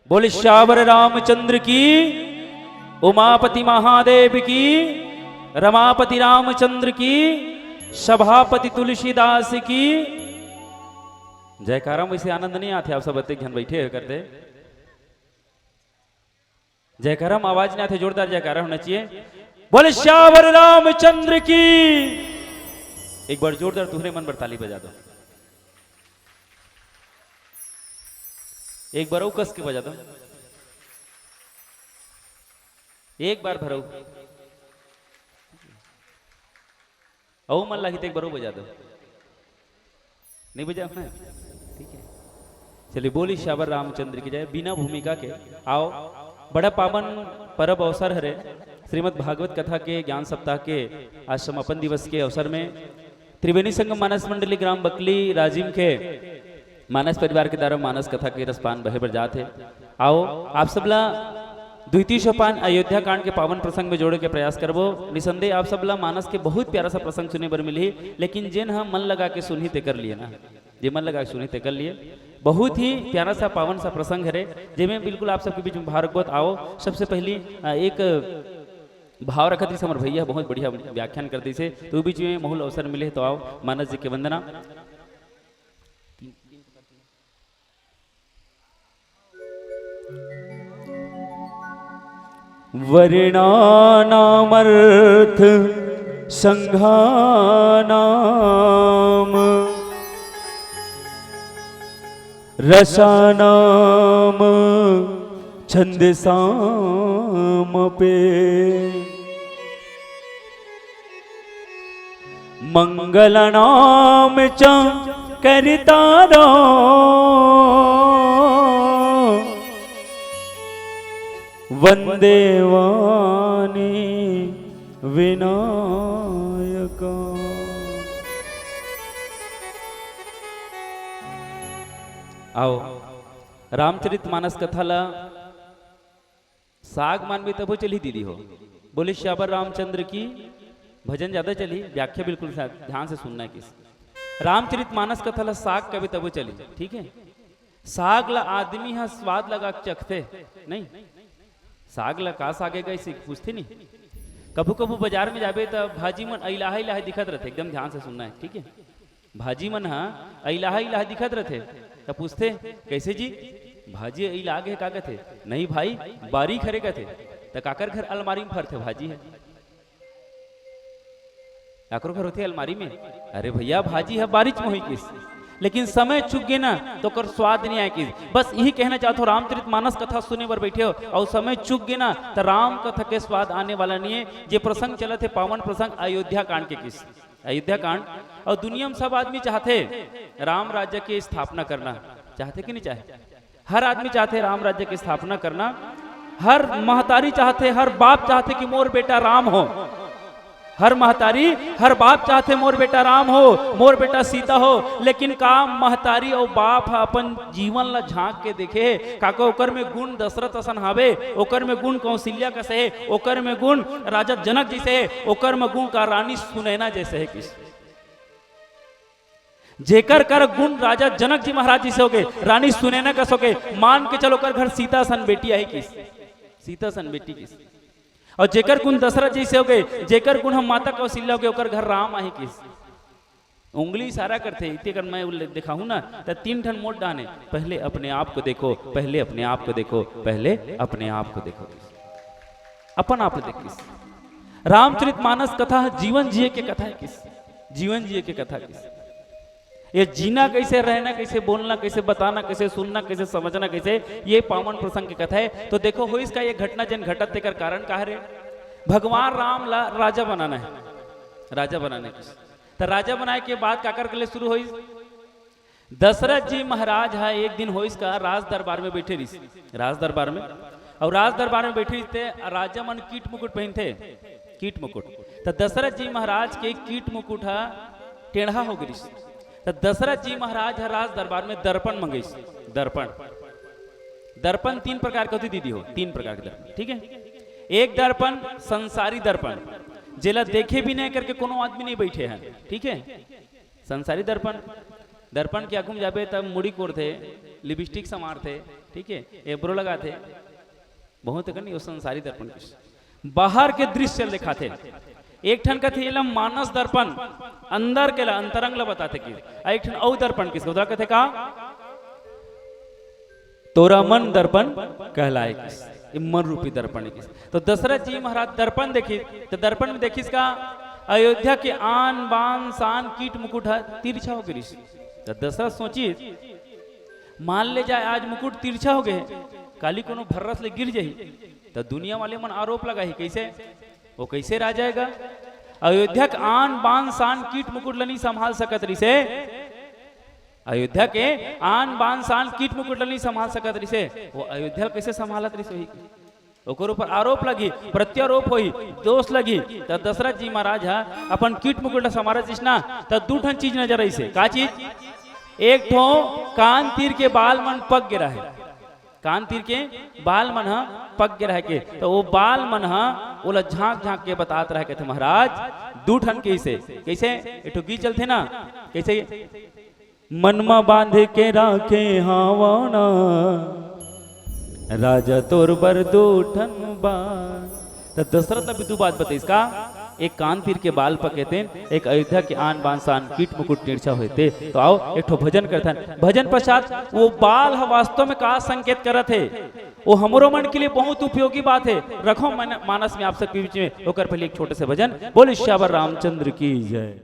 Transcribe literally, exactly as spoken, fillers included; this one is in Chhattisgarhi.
बोले सियावर रामचंद्र की, उमापति महादेव की, रमापति रामचंद्र की, सभापति तुलसीदास की। जयकारा में वैसे आनंद नहीं आते, आप सब अतेक झन बैठे हुए करते। जयकारा में आवाज नहीं आते, जोरदार जयकारा होना चाहिए। बोले सियावर रामचंद्र की। एक बार जोरदार तुहरे मन बर ताली बजा दो। एक बार अउ कस के बजा दो, एक बार भरऊ। अउ मन लागी तो एक बार अउ बजा दो। नहीं बजा ना? ठीक है, चलिए, बोली सियावर रामचंद्र की जय। बिना भूमिका के आओ, बड़ा पावन परब अवसर हरे, श्रीमद् भागवत कथा के ज्ञान सप्ताह के आज समापन दिवस के अवसर में त्रिवेणी संगम मानस मंडली ग्राम बकली राजिम के मानस परिवार के द्वारा मानस कथा के रसपान बहे बर जात हे। आओ, आप सब ला द्वितीय सोपान अयोध्या कांड के पावन प्रसंग में जोड़े के प्रयास करबो। निसंदेह आप सब ला मानस के बहुत प्यारा सा प्रसंग सुने बर मिलही, लेकिन जेन ह मन लगा के सुनही तेकर लिए ना, जे मन लगा के सुनही तेकर लिए। बहुत ही प्यारा सा पावन सा प्रसंग हरे, जेमे बिल्कुल आप सबके बीच में भाव रखबो। आओ, सबसे पहली, अ, एक भाव रखत रहिस हमर भैया, बहुत बढ़िया व्याख्यान कर दिस हे, तो बीच में महूल अवसर मिले तो आओ, मानस जी के वंदना। वर्णानामर्थ संघानाम रसानाम छंदसामपि। मंगलानाम च कर्तारो वंदे वाणी विनायका। आओ, रामचरित मानस कथा ला साग मानबे तभो चलही दीदी हो। बोले सियावर रामचंद्र की। भजन ज्यादा चलही, व्याख्या बिल्कुल सा-, ध्यान से सुनना हे किस। रामचरित मानस कथा ला साग कबे तभो चलही, ठीक है? साग ला आदमी ह स्वाद लगा के चखथे, नहीं? साग ला का साग हे, कइसे पूछथे नहीं? कभू कभू बाजार में जाबे त भाजी मन अइलाहे अइलाहे दिखत रहिथे, एकदम ध्यान से सुनना हे, ठीक है? भाजी मन ह अइलाहा अइलाहा दिखत रथे, त पूछथे, "कइसे जी, भाजी अइला गे हे का?" कथे, "नहीं भाई, बारीक हरे," कथे। "त काकर घर अलमारी में फरथे भाजी ह?" काकरो घर होथे अलमारी में? "अरे भैया, भाजी ह बारीच में होही किस, लेकिन समय चुक गे ना, त ओकर स्वाद नहीं आय किस।" बस यही कहना चाहत हो, रामचरित मानस कथा सुने बर बैठे हो अउ समय चुक गे ना, त राम कथा के स्वाद आने वाला नहीं है। जे प्रसंग चलत हे, पावन प्रसंग अयोध्या कांड के किस। अयोध्या कांड। अउ दुनिया में सब आदमी चाहथे राम राज्य के स्थापना करना, चाहथे कि नहीं चाहे? हर आदमी चाहथे राम राज्य के स्थापना करना। हर महतारी चाहथे, हर बाप चाहथे कि मोर बेटा राम हो। हर महतारी, हर बाप चाहथे मोर बेटा राम हो, मोर बेटा सीता हो। लेकिन का महतारी अउ बाप ह अपन जीवन ला झांक के देखे हे? काका ओकर में गुण दशरथ असन हावे, ओकर में गुण कौशल्या कस हे, ओकर में गुण राजा जनक जैसे हे, ओकर में गुण का रानी सुनैना जैसे हे किस। जेकर कर गुण राजा जनक जी महाराज जैसे होगे, रानी सुनैना कस होगे, मान के चलो ओकर घर सीता सन बेटी आही किस, सीता सन बेटी किस। अउ जेकर गुण दशरथ जैसे होगे, जेकर गुण हम माता कौशल्या होगे, ओकर घर राम आही किस। उंगली इशारा करथे, इते कर मैं उल्ले-, दिखाहूं ना, त तीन ठन मोड़ डाने, "पहले अपने आप को देखो, पहले अपने आप को देखो, पहले अपने आप को देखो।" अपन आप ल देख किस। रामचरित मानस कथा ह जीवन जिए के कथा हे किस, जीवन जिए के कथा किस। ये जीना कैसे, रहना कैसे, बोलना कैसे, बताना कैसे, सुनना कैसे, समझना कैसे, ये पावन प्रसंग के कथा हे। तो देखो, होइस का ये घटना जेन घटत, तेकर कारण का हरे? भगवान राम ला राजा बनाना हे, राजा बनाना हे किस। त राजा बनाए के बाद काकर के ले शुरू होइस? दशरथ जी महाराज ह एक दिन होइस का राज दरबार में बैठे रहिस, राज दरबार में। अउ राज दरबार में बैठे रहिस ते राजा मन कीट मुकुट पहनथे, कीट मुकुट। त दशरथ जी महाराज के कीट मुकुट ह टेढ़ा हो गिस। त दशरथ जी महाराज ह राज दरबार में दर्पण मंगइस, दर्पण। दर्पण तीन प्रकार के होथे दीदी हो, तीन प्रकार के दर्पण, ठीक है? एक दर्पण संसारी दर्पण, जेला देखे बिना करके कोनो आदमी नहीं बैठे हे, ठीक है? संसारी दर्पण, दर्पण के आगू में जाबे तब मुड़ी कोरथे, लिपस्टिक संवारथे, ठीक है, एब्रो लगाथे, बहुत अकन नहीं, वो संसारी दर्पण किस बाहर के दृश्य दिखाथे। एक ठन कथे एला मानस दर्पण, अंदर के ला, अंतरंग ला बताथे कि, आ एक ठन अउ दर्पण किस, ओला कथे का, तोरा मन दर्पण कहलाए किस, ये मन रूपी दर्पण किस। तो दशरथ जी महाराज दर्पण देखिस, तो दर्पण में देखिस का, अयोध्या के आन बान शान कीट मुकुट ह तिरछा हो गिरिस। तो दशरथ सोचिस, मान ले जाए आज मुकुट तिरछा हो गए, काली कोनो भर्रस ले गिर जाही, तो दुनिया वाले मन आरोप लगाही, कैसे, वो कैसे राजा आएगा? अयोध्या के आन बान शान कीट मुकुट ल नहीं संभाल सकत रिसे, अयोध्या के आन बान शान कीट मुकुट ल नहीं संभाल सकत रिसे, वो अयोध्या ल कैसे संभालत रिसे होही? ओकर ऊपर आरोप लगी, प्रत्यारोप होही, दोष लगी। त दशरथ जी महाराज ह अपन कीट मुकुट ल संभालत रिस ना, त दू ठन चीज नजर आइसे। का चीज? एक ठो कान तीर के बाल मन पक गे रहे, कान तीर के बाल मन ह पक गे रहे के, त वो बाल मन ह ओला झांक झांक के बतात रहे, कहथे महाराज, दू ठन कइसे, कइसे एक ठो गीत चलथे ना, कइसे, मन म बांध के राखे हावना राजा तोर बर दू ठन बाल। त दशरथ ला भी दू बात बताइस का, एक कान तीर के बाल पके तेन, एक अयोध्या के आन बान शान कीट मुकुट तिरछा होए ते। तो आओ एक ठो भजन करथन, भजन पश्चात वो बाल ह वास्तव में का संकेत करत हे, वो हमरो मन के लिए बहुत उपयोगी बात है। रखो मन, मानस में आप सबके बीच में, ओकर पहले एक छोटे से भजन। बोल सियावर रामचंद्र की जय।